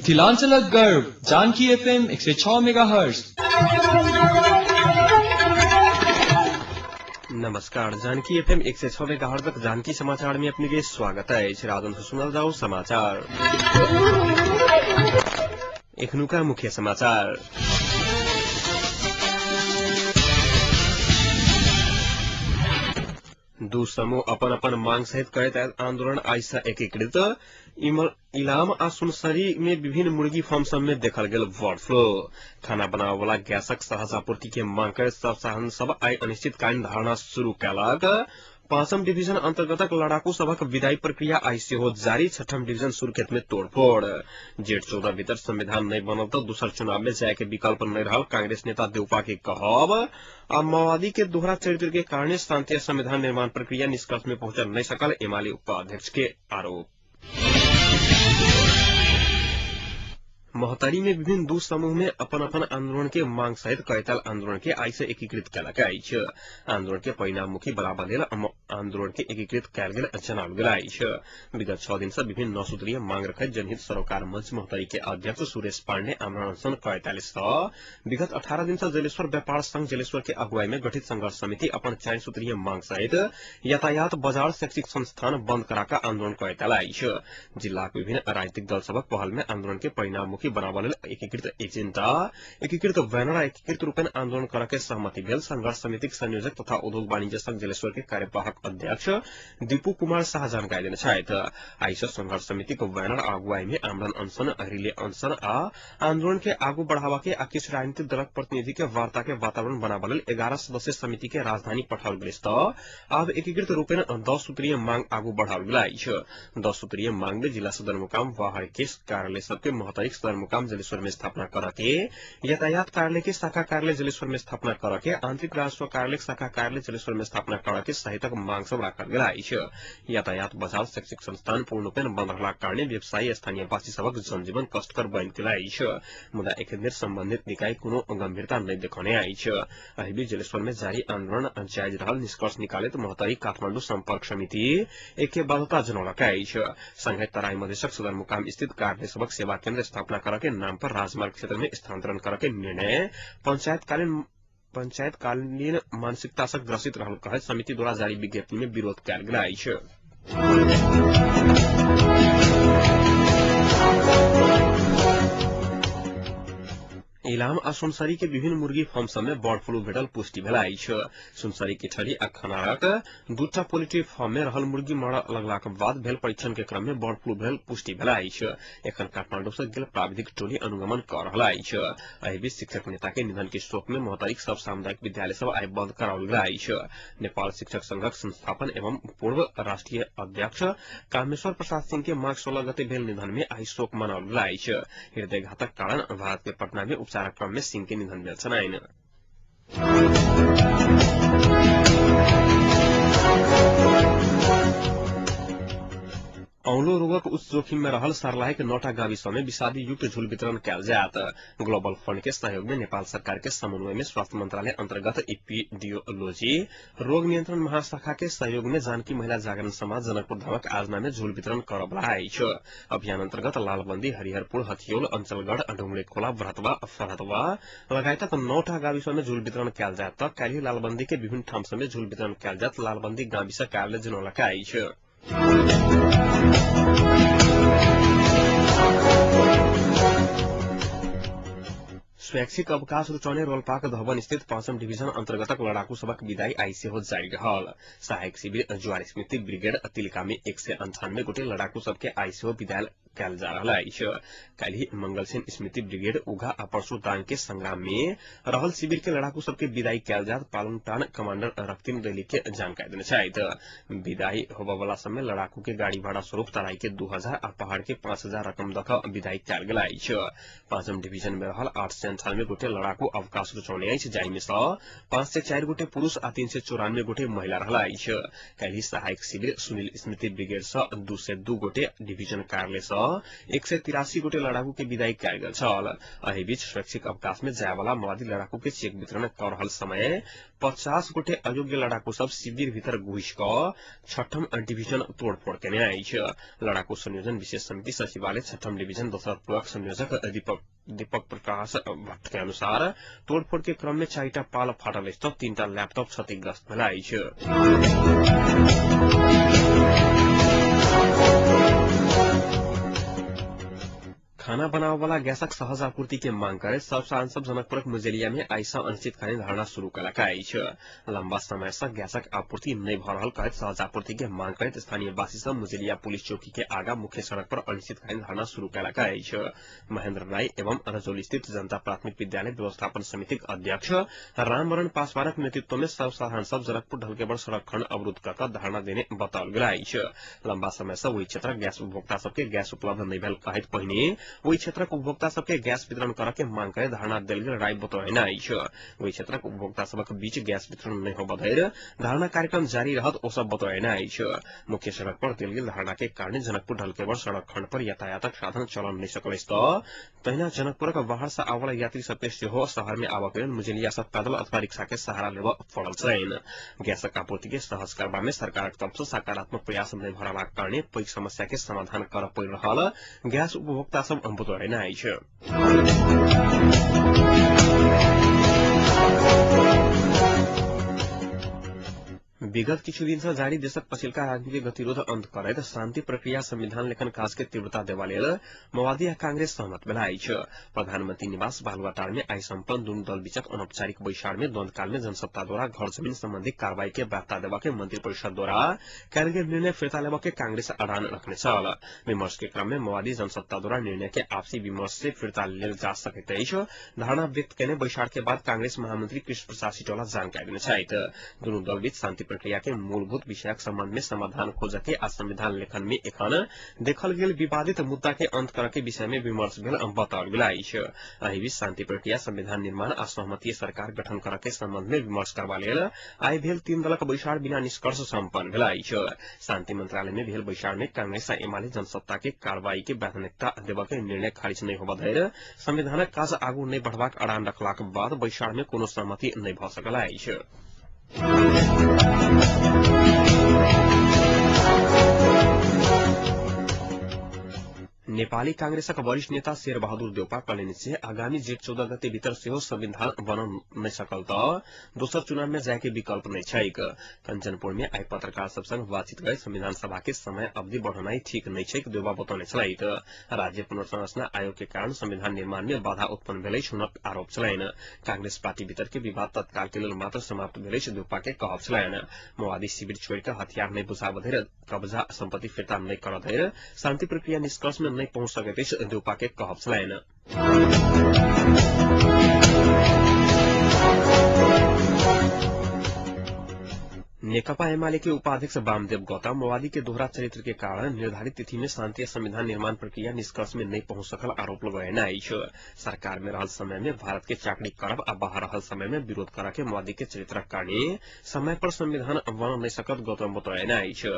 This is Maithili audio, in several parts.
मिथिलांचलक गर्व जानकी एफएम 106 मेगाहर्ट्ज। नमस्कार, जानकी एफएम 106 मेगाहर्ट्ज जानकी समाचार में अपने के स्वागत है। राजन से सुनल जाओ समाचार। एखनुका मुख्य समाचार। दू समूह अपन अपन मांग सहित करैत आंदोलन आइ से एकीकृत। इलाम आ सुनसरी में विभिन्न मुर्गी फार्म सब में देखल गेल बर्ड फ्लू। खाना बनावे वाला गैसक सहज आपूर्ति के मांग करैत सब साधन सब आइ अनिश्चितकालीन धरना शुरू कयलक। पांचम डिवीजन अंतर्गतक लड़ाकू सभक विदाई प्रक्रिया आइ सेहो जारी। छठम डिवीजन सुर्खेत में तोड़फोड़। जेठ 14 भीतर संविधान नहीं बनल तो दूसर चुनाव में जाय के विकल्प नहीं रहल कांग्रेस नेता देउपा के कहब। आ माओवादी के दोहरा चरित्र के कारण शांति संविधान निर्माण प्रक्रिया निष्कर्ष में पहुंचल नहीं सकल एमाले उपाध्यक्ष के आरोप। महोत्तरी में विभिन्न दू समूह में अपन अपन आंदोलन के मांग सहित कैताल आंदोलन के आइ से एकीकृत कयलक अछि। आंदोलन के परिणाममुखी बढ़ावा लेल आंदोलन के एकीकृत कयल गेल जनाओल गेल अछि। विगत 6 दिन से विभिन्न 9 सूत्रीय मांग रखैत जनहित सरोकार मंच महोत्तरी के अध्यक्ष सुरेश पाण्डे आमरण अनशन 45 विगत 18 दिन से जलेश्वर व्यापार संघ जलेश्वर के अगुवाई में गठित संघर्ष समिति अपन 4 सूत्रीय मांग सहित यातायात बजार शैक्षिक संस्थान बंद कराकर आंदोलन कैताल अछि। जिलाक विभिन्न राजनीतिक दल सभक पहल में आंदोलन के परिणाममुखी बनाबऽ लेल एकीकृत एजेंडा, एकीकृत बैनर आ एकीकृत रूपेण आंदोलन करऽ के सहमति भेल संघर्ष समितिक संयोजक तथा उद्योग वाणिज्य संघ जलेश्वर के कार्यवाहक अध्यक्ष दीपू कुमार शाह जानकारी देने छथि। आइ से संघर्ष समितिक बैनर आ अगुवाई में आमरण अनशन, रिले अनशन आ आंदोलन के आगू बढ़ावा के आ किछु राजनीतिक दलक प्रतिनिधि के वार्ता के वातावरण बनाबऽ लेल 11 सदस्यीय समिति के राजधानी पठाओल गेल तऽ आब एकीकृत रूपेण 10 सूत्रीय मांग आगू बढ़ाओल गेल अछि। 10 सूत्रीय मांग में जिला सदरमुकाम वाहर के कार्यालय सबके महोत्तरीक सदरमुकाम जलेश्वर में स्थापना करके, यातायात कार्यालय के शाखा कार्यालय जलेश्वर में स्थापना करके, आंतरिक राजस्व कार्यालय शाखा कार्यालय जलेश्वर में स्थापना करके सहितक मांग सब राखल गेल अछि। यातायात बजार शैक्षिक संस्थान पूर्णरूपेण बंद रहलाक कारणे व्यवसायी स्थानीयवासी सभक जनजीवन कष्टकर बनि गेल अछि। मुदा एखन धरि संबंधित निकाय कोनो गंभीरता नहि देखौने अछि। एहि बीच जलेश्वर में जारी आंदोलन जायज रहल निष्कर्ष निकालैत महोत्तरी काठमांडू संपर्क समिति ऐक्यबद्धता जनौलक अछि। संगहि तराई मधेशक सदरमुकाम स्थित कार्यालय सभक सेवा केन्द्र स्थापना करके नाम पर राजमार्ग क्षेत्र में स्थानांतरण करके निर्णय पंचायतकालीन मानसिकता से ग्रसित रहल कहैत समिति द्वारा जारी विज्ञप्ति में विरोध कयल गेल अछि। इलाम आ सुनसरी के विभिन्न मुर्गी फार्म सब में बर्ड फ्लू भेटल पुष्टि भेल अछि। सुनसरी के ठरी आ खनारक दूटा पोल्ट्री फार्म में रहल मुर्गी मरऽ लगलाक बाद भेल परीक्षण के क्रम में बर्ड फ्लू भेल पुष्टि भेल अछि। एखन काठमांडू से गेल प्राविधिक टोली अनुगमन कऽ रहल अछि। एहि बीच शिक्षक नेता के निधन के शोक में महोत्तरीक सब सामुदायिक विद्यालय सब आइ बंद कराओल गेल अछि। नेपाल शिक्षक संघक संस्थापन एवं पूर्व राष्ट्रीय अध्यक्ष कामेश्वर प्रसाद सिंह के माघ 16 गते भेल निधन में आइ शोक मनाओल गेल अछि। हृदयघातक कारण भारत के पटना में उपचार क्रम में सिंह के निधन भेल छलनि। औलो रोगक उच्च जोखिम में रहल सर्लाहीक 9टा गाविस में विषादी युक्त झूल वितरण कयल जायत। ग्लोबल फंड के सहयोग में नेपाल सरकार के समन्वय में स्वास्थ्य मंत्रालय अंतर्गत एपिडियोलॉजी रोग नियंत्रण महाशाखा के सहयोग में जानकी महिला जागरण समाज जनकपुर धामक आयोजना में झूल वितरण करबला अछि। अभियान अंतर्गत लालबंदी, हरिहरपुर, हथियोल, अंचलगढ़, डुमरे खोला, भरतवा, फरहतवा लगायतक 9टा गाविस में झूल वितरण कयल जायत। तऽ काल्हि लालबंदी के विभिन्न ठाम सब में झूल वितरण कयल जायत लालबंदी गाविस कार्यालय जनौलक अछि। स्वैच्छिक अवकाश रुचाउने रोल्पाक धवन स्थित 5 डिवीजन अंतर्गतक लड़ाकू सभक विदाई आइ सेहो जारी रहल। सहायक शिविर ज्वार स्मृति ब्रिगेड तिलका में 198 गोटे लड़ाकू सबके आइ सेहो विदाई कयल जा रहल अछि। काल्हि मंगलसेन स्मृति ब्रिगेड उघा आ परशुदान के संग्राम में रहल शिविर के लड़ाकू सबके विदाई कयल जायत पालुङटान कमांडर रक्तिम दैली के जानकारी देने छथि। विदाई होबय समय लड़ाकू के गाड़ी भाड़ा स्वरूप तराई के 2000 आ पहाड़ के 5000 रकम दऽ कऽ विदाई कयल गेल अछि। 5 डिवीजन में रहल 898 गोटे लड़ाकू अवकाश रुचाउने अछि, जाहि में सँ 504 गोटे पुरुष आ 394 गोटे महिला रहल अछि। काल्हि सहायक शिविर सुनील स्मृति ब्रिगेड सँ 202 गोटे डिवीजन कार्यालय सँ त 183 गोटे लड़ाकू के विदाई कयल गेल छल। एहि बीच शैक्षिक अवकाश में जायवाला माओवादी लड़ाकू के चेक वितरण कर रहल समय 50 गोटे अयोग्य लड़ाकू सब शिविर भीतर घुसि कऽ छठम डिवीजन तोड़फोड़ केने अछि। लड़ाकू संयोजन विशेष समिति सचिवालय छठम डिवीजन दशरथपुरक संयोजक दीपक प्रकाश भट्ट के अनुसार तोड़फोड़ के क्रम में 4टा पाल फाटल अछि त 3टा लैपटॉप क्षतिग्रस्त भेल अछि। खाना बनाबऽवाला गैसक सहज आपूर्ति के मांग करे सब सांसद जनकपुरक मुजेलिया में आइ सँ अनिश्चितकालीन धरना शुरू कयलक अछि। लंबा समय सँ गैसक आपूर्ति नहि भऽ रहल कहैत सहज आपूर्ति के मांग करैत स्थानीय वासी सब मुजेलिया पुलिस चौकी के आगा मुख्य सड़क पर अनिश्चितकालीन धरना शुरू कयलक अछि। महेंद्र राय एवं रजौली स्थित जनता प्राथमिक विद्यालय व्यवस्थापन समितिक अध्यक्ष रामवरण पासवानक नेतृत्व में सब सांसद जनकपुर ढलकेबर सड़क खंड अवरुद्ध कऽ धरना देने बताओल गेल अछि। लंबा समय सँ ओहि क्षेत्रक गैस उपभोक्ता सबके गैस उपलब्ध नहि भेल कहैत पहिने ओहि क्षेत्रक उपभोक्ता सबके गैस वितरण करऽ के मांग करे धरना देल गेल राय बतौने अछि। ओहि क्षेत्रक उपभोक्ता सबक बीच गैस वितरण नहि होबऽ धरि धरना कार्यक्रम जारी रहत ओ सब बतौने अछि। मुख्य सड़क पर देल गेल धरना के कारण जनकपुर ढलकेबर सड़क खंड पर यातायातक साधन चलन नहि सकल अछि त तहिना जनकपुरक बाहर सँ आबऽवला यात्री सबके सेहो शहर में आबऽ के लेल मुजेलिया सँ पैदल अथवा रिक्शा के सहारा लेबऽ पड़ल छनि। गैसक आपूर्ति के सहज करबा में सरकारक तरफ सँ सकारात्मक प्रयास नहि भऽ रहलाक कारणे पैघ समस्या के समाधान करऽ पड़ि रहल गैस उपभोक्ता सब बतौने अछि। विगत किछु दिन सँ जारी देशक पछिलका राजनीतिक गतिरोध अंत करैत शांति प्रक्रिया संविधान लेखन काज के तीव्रता देबा लेल माओवादी आ कांग्रेस सहमत भेल अछि। प्रधानमंत्री निवास बालुवाटार में आइ सम्पन्न दुनू दल बीचक अनौपचारिक बैसार में द्वंद्वकाल में जनसत्ता द्वारा घर जमीन संबंधी कार्रवाई के वार्ता देबा के मंत्री परिषद द्वारा कयल गेल निर्णय फिर्ता लेबऽ के कांग्रेस अड़ान रखने छल। विमर्श के क्रम में माओवादी जनसत्ता द्वारा निर्णय के आपसी विमर्श से फिर्ता लेल जा सकैत अछि धारणा व्यक्त केने बैसार के बाद कांग्रेस महामंत्री कृष्ण प्रसाद सिटौला जानकारी देने छथि। दुनू दल बीच शांति प्रक्रिया के मूलभूत विषयक संबंध में समाधान खोजऽ के आ संविधान लेखन में एखन देखल गेल विवादित मुद्दा के अंत करऽ के विषय में विमर्श भेल बताओल गेल अछि। एहि बीच शांति प्रक्रिया संविधान निर्माण आ सहमतीय सरकार गठन करऽ के संबंध में विमर्श करबा लेल आइ भेल 3 दलक बैसार बिना निष्कर्ष सम्पन्न भेल अछि। शांति मंत्रालय में भेल बैसार में कांग्रेस आ एमाले जनसत्ता के कार्रवाई के प्राथमिकता देबऽ के निर्णय खारिज नहि होबऽ धरि संविधानक काज आगू नहि बढ़बाक अड़ान रखलाक बाद बैसार में कोनो सहमति नहि भऽ सकल अछि। नेपाली कांग्रेसक वरिष्ठ नेता शेरबहादुर देउपा कहलनि जे आगामी जेठ 14 गते भीतर सेहो संविधान बन नहि सकल त दोसर चुनाव में जाय के विकल्प नहि छैक। कंचनपुर में आइ पत्रकार सब संग बातचीत करैत संविधान सभा के समय अवधि बढ़ौनाइ ठीक नहि छैक देउपा बतौने छलथि। राज्य पुनर्संरचना आयोग के कारण संविधान निर्माण में बाधा उत्पन्न भेल अछि हुनक आरोप छलनि। कांग्रेस पार्टी भीतर के विवाद तत्काल के लेल मात्र समाप्त भेल अछि देउपा के कहब छलनि। माओवादी शिविर छोड़ि कऽ हथियार नहि बुझाबऽ धरि कब्जा सम्पत्ति फिर्ता नहि करऽ धरि शांति प्रक्रिया निष्कर्ष में नहि पहुंच सकैत अछि देउपा के कहब छलनि। नेकपा एमाले के उपाध्यक्ष वामदेव गौतम माओवादी के दोहरा चरित्र के कारण निर्धारित तिथि में शांति संविधान निर्माण प्रक्रिया निष्कर्ष में नहीं पहुंच सकल आरोप लगौने अछि। सरकार में रहल समय में भारत के चाकरी करब आ बाहर रहल समय में विरोध करऽ के माओवादी के चरित्रक कारण समय पर संविधान बन नहीं सकत गौतम बतौने अछि।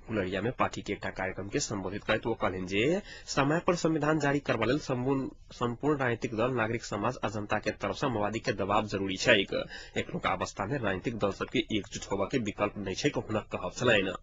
गुलरिया में पार्टी के एकटा कार्यक्रम के संबोधित करैत ओ कहलनि जे समय पर संविधान जारी करबा लेल सम्पूर्ण राजनीतिक दल, नागरिक समाज आ जनता के तरफ सँ माओवादी के दबाव जरूरी छैक। एखनुका अवस्था में राजनीतिक दल सबके एकजुट होबऽ के विकल्प नहि छैक हुनक कहब छलनि।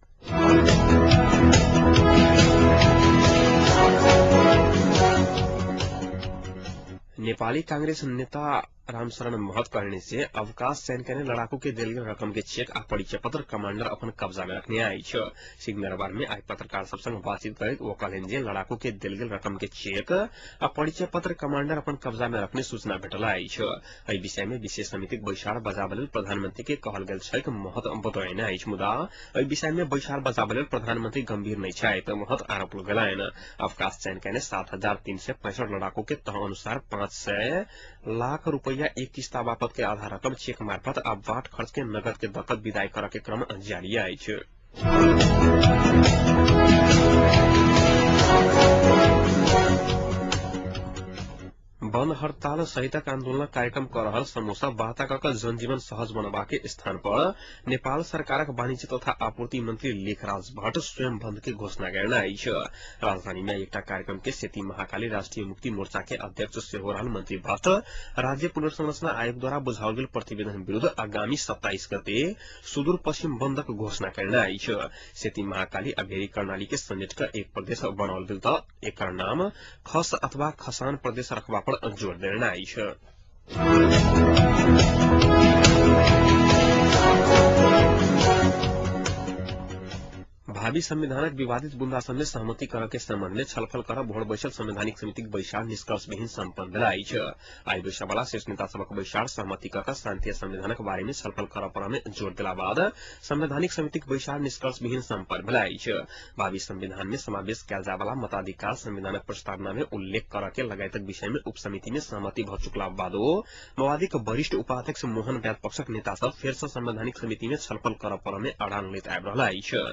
नेपाली कांग्रेस नेता रामशरण महत कहने से अवकाश चयन केने लड़ाकू के देल गेल रकम के चेक आ परिचय पत्र कमांडर अपन कब्जा में रखने अछि। सिंहदरबार में आइ पत्रकार सब संग बातचीत करैत ओ कहलनि जे लड़ाकू के देल गेल रकम के चेक आ परिचय पत्र कमांडर अपन कब्जा में रखने सूचना भेटल अछि। एहि विषय में विशेष समितिक बैसार बजाबऽ लेल प्रधानमंत्री के कहल गेल छैक महत बतौने अछि। मुदा एहि विषय में बैसार बजाबऽ लेल प्रधानमंत्री गंभीर नहि छथि महत आरोप लगौलनि। अवकाश चयन केने 7,365 लड़ाकू के तह अनुसार 500 लाख रुपया एक किस्ता बापत के आधार रकम चेक मार्फत आ बाट खर्च के नगद के दकत विदाई करऽ के क्रम जारी अछि। बंद हड़ताल सहितक आंदोलन कार्यक्रम कर रहल समूह सब वार्ता क जनजीवन सहज बनबा के स्थान पर नेपाल सरकारक वाणिज्य तथा आपूर्ति मंत्री लेखराज भट्ट स्वयं बंद के घोषणा कयने अछि। राजधानी में एकटा कार्यक्रम के सेती महाकाली राष्ट्रीय मुक्ति मोर्चा के अध्यक्ष सेहो रहल मंत्री भट्ट राज्य पुनर्संरचना आयोग द्वारा बुझाओल गेल प्रतिवेदन विरूद्ध आगामी 27 गते सुदूर पश्चिम बंदक घोषणा कयने अछि। सेती महाकाली अभेरी कर्णाली के समेट क एक प्रदेश बनाओल गेल त एकर नाम खस अथवा खसान प्रदेश रखबा पर जोर देने अछि। भावी संविधानक विवादित बुंदा सब में सहमति करऽ के संबंध में छलफल कर भोर बैसल संवैधानिक समितिक बैसार निष्कर्ष विहीन सम्पन्न भेल अछि। आइ बैसय वाला शीर्ष नेता सभक बैसार सहमति कऽ शांति संविधानक बारे में छलफल करऽ पर में जोर देला बाद संवैधानिक समितिक बैसार निष्कर्ष विहीन सम्पन्न भेल अछि। भावी संविधान में समावेश कयल जाय वाला मताधिकार संविधानक प्रस्तावना में उल्लेख करऽ के लगायतक विषय में उपसमिति में सहमति भऽ चुकला बादो माओवादीक वरिष्ठ उपाध्यक्ष मोहन वैद्य पक्षक नेता सब फेर सँ संवैधानिक समिति में छलफल करऽ पर में अड़ान लैत आबि रहल अछि।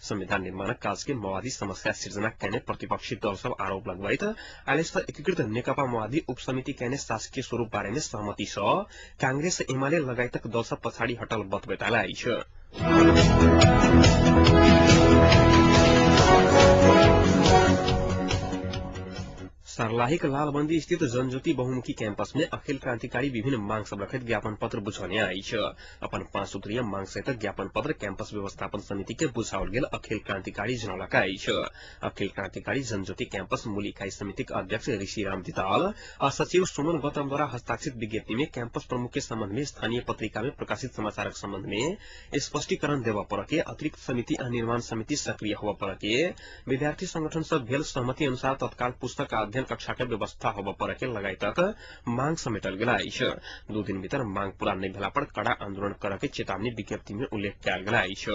संविधान निर्माणक काज के माओवादी समस्या सिर्जना कयने प्रतिपक्षी दल सब आरोप लगबैत आइले एकीकृत नेकपा माओवादी उपसमिति कयने शासकीय स्वरूप बारे में सहमति सँ कांग्रेस एमाले लगायतक दल सब पछाडि हटल बतबैत आयल अछि। सर्लाहीक लालबन्दी स्थित जनज्योति बहुमुखी कैंपस में अखिल क्रांतिकारी विभिन्न मांग सब रखैत ज्ञापन पत्र बुझौने अछि। अपन 5 सूत्रीय मांग सहित ज्ञापन पत्र कैंपस व्यवस्थापन समिति के बुझाओल गेल अखिल क्रांतिकारी जनौलक अछि। अखिल क्रांतिकारी जनज्योति कैंपस मूल इकाई समितिक अध्यक्ष ऋषिराम दिताल आ सचिव सुमन गौतम द्वारा हस्ताक्षरित विज्ञप्ति में कैंपस प्रमुख के संबंध में स्थानीय पत्रिका में प्रकाशित समाचारक संबंध में स्पष्टीकरण देबऽ पर के अतिरिक्त समिति आ निर्माण समिति सक्रिय होबऽ पर के विद्यार्थी संगठन सब भेल सहमति अनुसार तत्काल पुस्तक आ अध्ययन कक्षा के व्यवस्था होबऽ पर के लगायतक मांग समेटल गेल अछि। 2 दिन भीतर मांग पूरा नहि भेला पर कड़ा आंदोलन करऽ के चेतावनी विज्ञप्ति में उल्लेख कयल गेल अछि।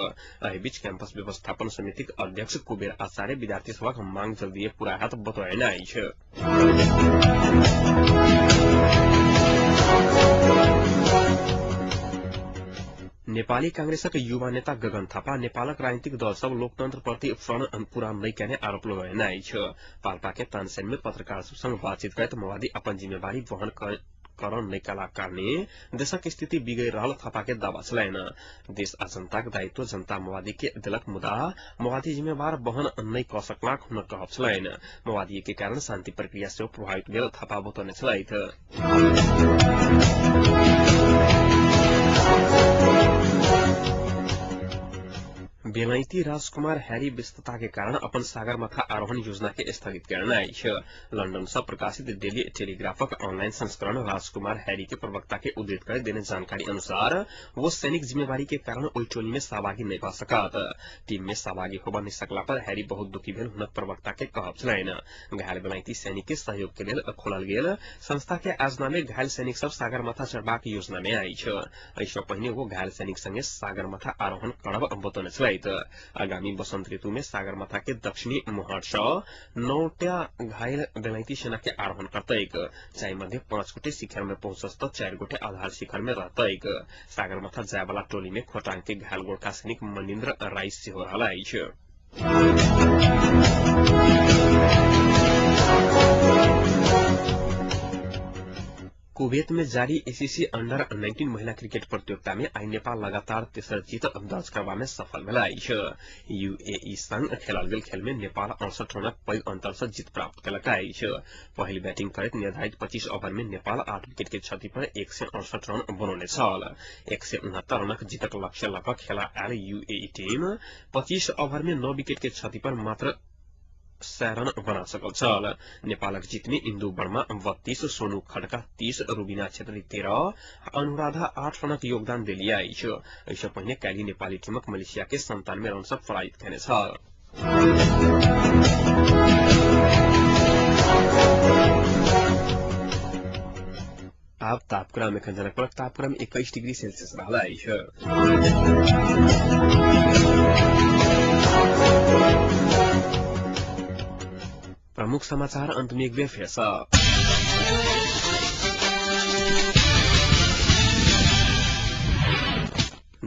एहि बीच कैंपस व्यवस्थापन समितिक अध्यक्ष कुबेर आचार्य विद्यार्थी सभक मांग जल्दीए पूरा हैत बतौने अछि। नेपाली कांग्रेसक युवा नेता गगन थापा नेपालक राजनीतिक दल सब लोकतंत्र प्रति प्रण पूरा नहि कयने आरोप लगौने अछि। पाल्पा के तानसेन में पत्रकार सब संग बातचीत करैत माओवादी अपन जिम्मेवारी वहन करण नहि कयलाक कारणे देशक स्थिति बिगड़ि रहल थापा के दावा छलनि। देश आ जनताक दायित्व जनता माओवादी के देलक मुदा माओवादी जिम्मेवार वहन नहि कऽ सकलाक हुनक कहब छलनि। माओवादी के कारण शांति प्रक्रिया सेहो प्रभावित भेल थापा बतौने छलथि। बेलायती राजकुमार हैरी व्यस्तता के कारण अपन सागरमाथा आरोहण योजना के स्थगित कयने अछि। लंदन से प्रकाशित डेली टेलीग्राफक ऑनलाइन संस्करण राजकुमार हैरी के प्रवक्ता के उद्धृत कर देने जानकारी अनुसार वो सैनिक जिम्मेवारी के कारण ओहि टोली में सहभागी नहीं भऽ सकत। टीम में सहभागी होबऽ नहीं सकला पर हैरी बहुत दुखी भेल हुनक प्रवक्ता के कहब छलनि। घायल बेलायती सैनिक के सहयोग के लेल खोलल गेल संस्था के आयोजना में घायल सैनिक सब सागरमाथा चढ़बाक योजना में अछि। एहि पहिने वो घायल सैनिक संगे सागरमाथा आरोहण करब बतौने छलथि। आगामी बसंत ऋतु में सागरमाथा के दक्षिणी मुहाट सँ 9टा घायल बेलायती सेना के आरोहण करतैक। जाहि मध्य 5 गोटे शिखर में पहुंचत त 4 गोटे आधार शिखर में रहतैक। सागरमाथा जाय वाला टोली में खोटांग के घायल गोरखा सैनिक मनिन्द्र राई सेहो रहल अछि। कुवैत में जारी एसीसी अंडर 19 महिला क्रिकेट प्रतियोगिता में आई नेपाल लगातार तेसर जीत दर्ज करबा में सफल भेल अछि। यूएई संग खेलल गेल खेल में नेपाल 68 रनक पैघ अंतर से जीत प्राप्त केलक अछि। पहिल बैटिंग करैत निर्धारित 25 ओवर में नेपाल 8 विकेट के क्षति पर 168 रन बनौने छल। 169 रनक जीतक लक्ष्य लऽ कऽ खेला आयल यूएई टीम 25 ओवर में 9 विकेट के क्षति पर मात्र 100 रन बना सकल छल। नेपालक जीत में इंदु वर्मा 32, सोनू खड़का 30, रुबीना छेत्री 13, अनुराधा 8 रनक योगदान देली अछि। एहिसँ पहिने काल्हि नेपाली टीमक मलेशिया के 97 रन सँ पराजित केने छल। आब तापक्रम एखन जनकपुरक तापक्रम 21 डिग्री सेल्सियस रहल अछि। प्रमुख समाचार अंत में एक बेर फेर सँ।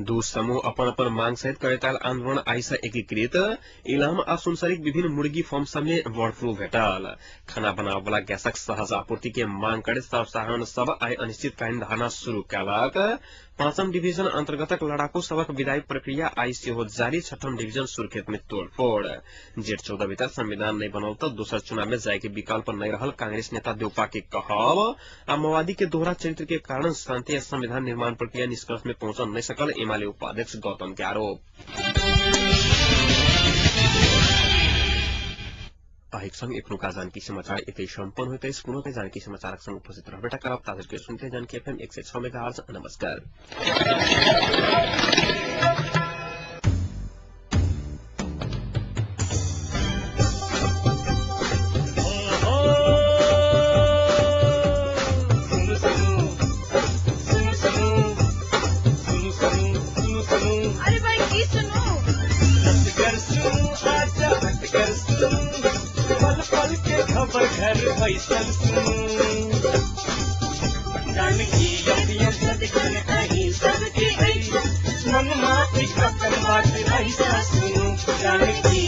दू समूह अपन अपन मांग सहित करैत आंदोलन आइ से एकीकृत। इलाम आ सुनसरीक विभिन्न मुर्गी फॉर्म सब में बर्ड फ्लू भेटल। खाना बनाबय वाला गैसक सहज आपूर्ति के मांग करैत सर्वसाधारण सब आइ अनिश्चितकालीन धरना शुरू कयलक। पांचम डिवीजन अंतर्गतक लड़ाकू सबक विदाई प्रक्रिया आइ सेहो जारी। छठम डिवीजन सुर्खेत में तोड़फोड़। जेठ 14 भीतर संविधान नहीं बनल त दोसर चुनाव में जाय के विकल्प नहीं रहल कांग्रेस नेता देउपा के कहब। आ माओवादी के दोहरा चरित्र के कारण शांति आ संविधान निर्माण प्रक्रिया निष्कर्ष में पहुंचल नहीं सकल एमाले उपाध्यक्ष गौतम के आरोप। एक संग एखनुका जानकी समाचार एतै सम्पन्न होइत अछि। पुनः जानकी समाचारक संग उपस्थित रहबेटा करब। ताधरि के सुनते जानकी एफएम 106 मेगाहर्ट्ज। नमस्कार। अरे भाई की सुनू? पल पल के खबर घर बैसल सुनू। जानकी एफएम सदिखन अहीं सबके अछि मन माफिक अपन बात ऐसा सुनू। जानकी